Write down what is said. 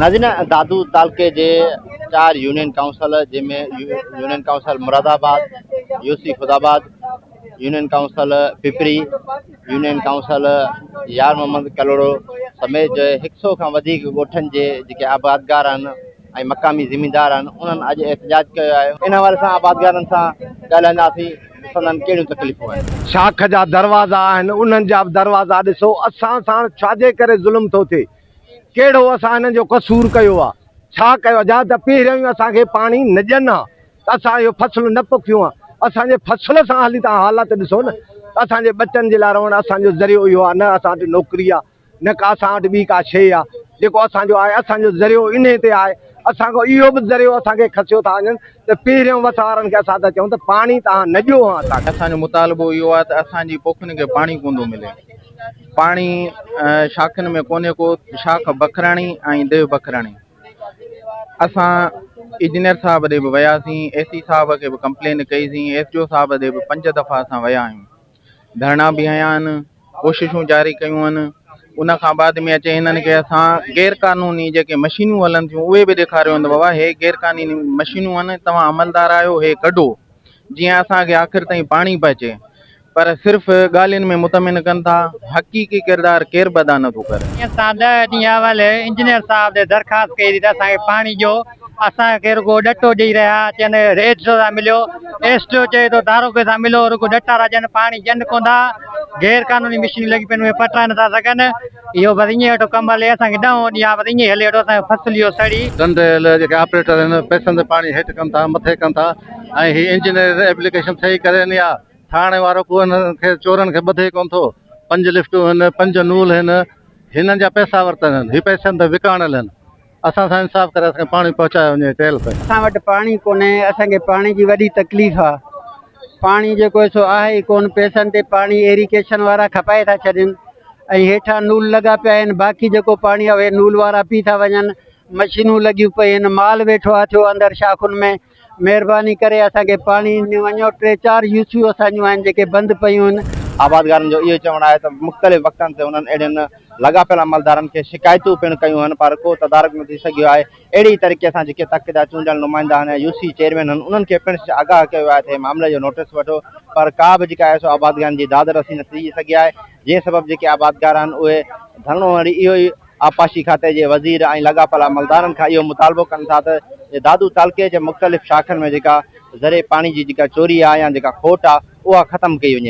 ناظرين دادو تعلقي جي چار يونين ڪائونسل جنهن ۾ union council Muradabad, UC Khudabad, union council Pipri, union council Yar Muhammad Kalhoro سميت هڪ سئو کان وڌيڪ ڳوٺن جي جيڪي آبادگار آهن ۽ مقامي زميندار آهن انهن اڄ احتجاج ڪيو آهي ان حوالي سان آبادگارن سان ڳالهائينداسين سندن ڪهڙيون تڪليفون آهن. شاخ جا دروازا آهن انهن جا به دروازا ڏسو اسان ساڻ ڇاجي ڪري ظلم ٿو ٿئي ڪهڙو اسان هنن جو قصور ڪيو آ ڇا ڪيو آ جا ته پهريون ئي اسان کي پاڻي نه ڏين ها ته اسان اهو فصل نه پوکيون ها اسان جي فصل سان هلي توهان حالت ڏسو نه اسان جي ٻچن جي لاء روئڻ اسان جو ذريعو اهو آ نه اسان وٽ نوڪري آ نه ڪا اسان وٽ ٻي ڪا شيء آ جيڪو اسان جو آهي اسان جو ذريعو انهي تي آهي اسان کان اهو به ذريعو اسان کي کسيو ٿا وڃن ته پهريون وس وارن کي اسان ٿا چئون ته پاڻي توهان نه ڏيو ها اسان کي. اسان جو مطالبو اهو آهي ته اسان جي پوکن کي پاڻي ڪونه ٿو ملي پاڻي شاخن ۾ ڪونهي ڪو شاخ بکراڻي ۽ ديهه بکراڻي اسان انجنيئر صاحب ڏي به وياسين اي سي صاحب کي به ڪمپلين ڪئي سين ايس ڊي او صاحب ڏي به پنج دفعا اسان ويا آهيون ڌرڻا به هنيا آهن ڪوششون جاري ڪيون آهن ان کان بعد ۾ اچي هنن کي اسان غير قانوني جيڪي مشينون هلن ٿيون اهي به ڏيکاريو آهن ته بابا هي غير قانوني مشينون آهن توهان عملدار آهيو هي ڪڍو جيئن اسان کي آخر تائين پاڻي پهچي پر صرف ڳالهين ۾ مطمئن ڪن ٿا حقيقي ڪردار ڪير به ادا نٿو ڪري. اسان ڏهه ڏينهن اول انجنيئر صاحب ڏي درخواست ڪئي ته اسان کي پاڻي ڏيو اسان کي رڳو ڏٽو ڏئي رهيا چين ايس ڊي او سان مليو ايس ڊي او چئي ٿو داروغي سان ملو رڳو ڏٽا ٿا ڏين پاڻي ڏين ڪونه ٿا غير قانوني مشينون لڳي پيون آهن اهي پٽرائي نٿا سگهن اهو بس ائين ويٺو ڪم هلي اسان کي ڏهون ڏينهن آهي بس ائين ئي هلي ويٺو اسان جو فصل اهو سڙي. ٽنڊيل جيڪي آپريٽر آهن پئسن تي پاڻي هيٺ ڪن ٿا مٿي ڪن ٿا ۽ هي انجنيئر ايپليڪيشن صحيح ڪري ني آ ٿاڻي وارو ڪو هنن کي چورن کي ٻڌي ڪونه ٿو پنج لفٽون هن پنج نول هن هنن جا پئسا ورتل آهن هي پئسن تي وڪاڻل آهن اسان سان انصاف ڪري اسان کي پاڻي پهچايو وڃي ٽيل تائين. اسان وٽ پاڻي ڪونهي اسان کي پاڻي جي وڏي تڪليف آ پاڻي جيڪو سو آهي ئي ڪون پئسن تي پاڻي ايريگيشن وارا کپائي ٿا ڇڏين ۽ هيٺان نول لڳا پيا آهن باقي جيڪو پاڻي آهي اهي نول وارا پي ٿا وڃن مشينون لڳيون پيون آهن مال ويٺو آ ٿيو اندر شاخن ۾ مهرباني ڪري اسان کي پاڻي ڏنو وڃو ٽي چار يو سيون اسان جون آهن جيڪي بند پيون آهن. آبادگارن جو اهو چوڻ آهي ته مختلف وقتن تي انهن اهڙين لاڳاپيل عملدارن کي شڪايتون پڻ ڪيون آهن پر ڪو تدارڪ نه ٿي سگهيو آهي اهڙي ئي طريقي سان جيڪي تڪ جا چونڊيل نمائندا آهن يا يو سي چيئرمين آهن انهن کي پڻ آگاهه ڪيو آهي ته هي معاملي جو نوٽيس وٺو پر ڪا به جيڪا آهي سو آبادگارن جي داد رسي نه ٿي سگهي آهي جنهن سبب جيڪي آبادگار آهن اهي ڌرڻو هڻي اهو ئي آبپاشي کاتي جي وزير ۽ لاڳاپيل عملدارن کان اهو مطالبو ڪن ٿا ته دادو تعلقي جي مختلف شاخن ۾ جيڪا زرعي پاڻي جي جيڪا چوري آهي يا جيڪا کوٽ آهي اها ختم ڪئي وڃي.